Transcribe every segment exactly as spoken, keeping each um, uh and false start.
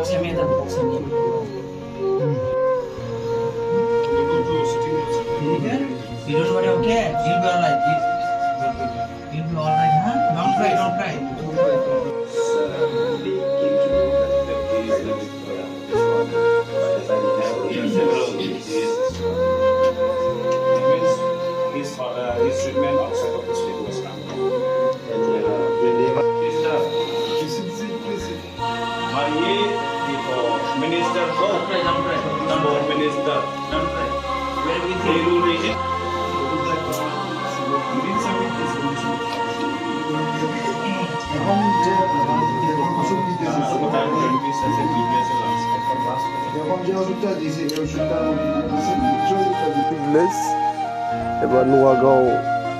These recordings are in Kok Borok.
You don't worry, okay? You'll be alright. You'll be alright, huh? Don't cry, don't cry. His father, his treatment outside of the state was done. And, uh, Sister, Maye ito minister ko, number minister. He rule is Village eba Nuagaon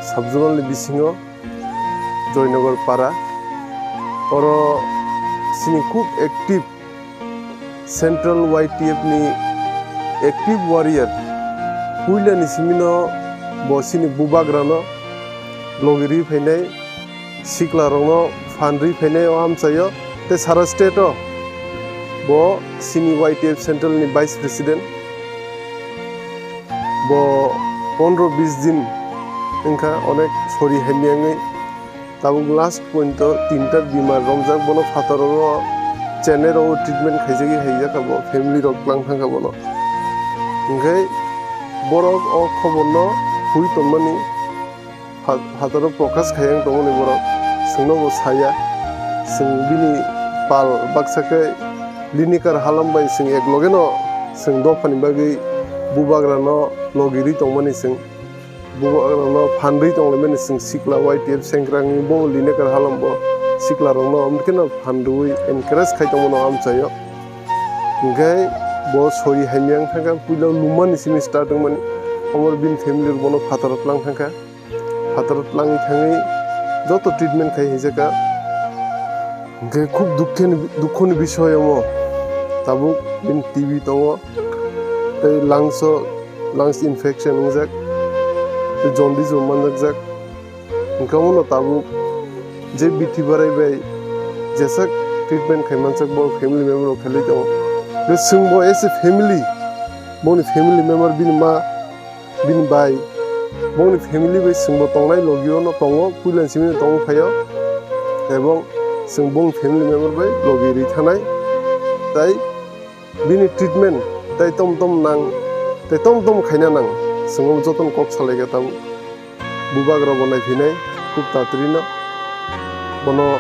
subzonal ni bisingo Joynagar para. Oro sini khub active Central Y T F ni active warrior. Puila ni simi no bo sini bubagra no logi ri phainai, sikla rok no phan ri phainai o amchaio. Tei sara state o bo sini Y T F Central ni Vice President. Bo pondro bis din wngkha onek sori hamya wngwi. Tabuk last point o tinta bimar romjak, bono phataro Chennai rogo treatment khaijagwi haijak kha bo, family rok tlang thangkha bono. Hwnkhe borok o khobor no hui tongmani pha-, phataro Prakash khaiya wng tongmani borok, chwngno bo saya, chwng bini pal baksa khe Linikar halam bai chwng eklogeno chwng dophani bagwi bubagra no logi ri tongmani chwng. Bubagrano phan rwi tonglaimani chwng sikla Y T F sengkrak wngwi bo Linikar halam bo sikla rokno amtwkheno phan rwi encourage khai tongmano amchaio. Hwnkhe bo sori hamya wng thangkha, puila lumani simi start wngmani, omo bini family rok bono phataro tlang thangkha, phataro tlangwi thangwi joto treatment khai haijakha. Hwnkhe khub dukheni, dukhoni bisoy omo, tabuk bini T B tongo. Tei lungs o, lungs infection wngjak, tei jaundice bo manjakjak. Hwnkhe omono tabuk je bithi barai bai jeswk treatment khai manjak, bo family member rok khailai tongo. Tei chwngbo as a family, boni family member, bini ma, bini bai, boni family bai chwngbo tongnai logi o no tongo, puila ni simi tongwi phaio, ebong chwng boni family member bai logi ri thanai, tai bini treatment tei tom tom nang, tei tom tom khaina nang, chwng jotono kok salaikha tabuk. Bubagra bo naiphinai khub tatrino, bono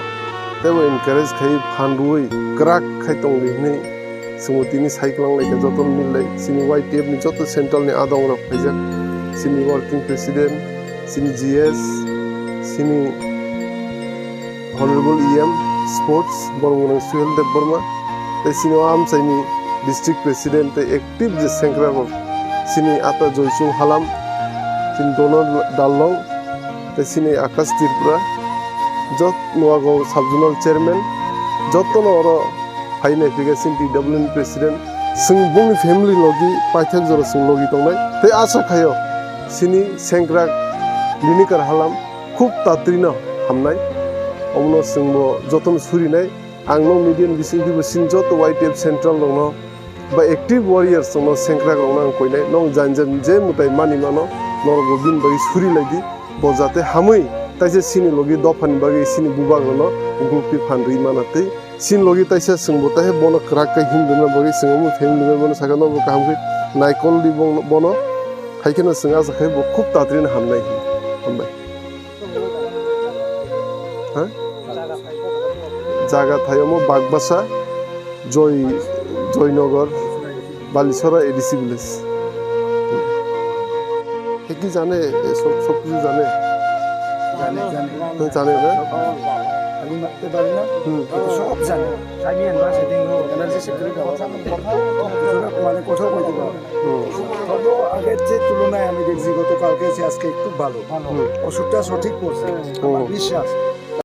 teibo encourage khai phan rwui kwrak khai tongdi hwnwi chwngbo tini sai kwlang laikha, jotono mil lai. Chini Y T F ni joto central ni adong rok phaijak, chini working president, chini G S, chini Honorable E M Sports, borok mwnang Suhel Debbarma, tei chini o amchaini District President tei active je sengkrak rok, chini ata Joychung Halam, chini Donald Darlong, tei chini Akash Tripura, jot Nuagaon Sub Zonal Chairman, jotono oro phai naiphiga chini T W N President, chwng bongni family logi paithak jora chwng logi tongnai, tei acha khaio chini sengkrak Linikar Halam, khub tatrino hamnai. Omono chwngbo jotono surinai. Ang no media ni bisingtwibo chini joto Y T F central rokno ba active warriors rokno, sengkrak rokno ang koinai. Nong jan jan je mwtai mani mano, norokbo bini bagwi suri lai di. Bo jate hamwi taisa chini logi dophani bagwi chini bubagrano gulpi phan rwi mana tei chini logi taisa chwngbo taihe bono kwrak khe himrwna bagwi chwng omo family member no sakha, nobo kaham khe naikol di bono, bono. Hai kheno chwng acha khe bo khub tatrino hamnai hinwi. Hambai. Ha? Jaga thai omo Bagbasa, Joy, Joynagar, Balisora A D C village. Heki jane, e, sob, sob kichu jane? Jane, jane. Hum, jane na? Hum. Sob jane. Energy sector mane kothao koi diba. হুম। তবু আগের যে তুলনায় আমি দেখছি গতকালকে এসে আজকে একটু ভালো। হুম। ওষুধটা সঠিক করছে। হুম। আমার বিশ্বাস।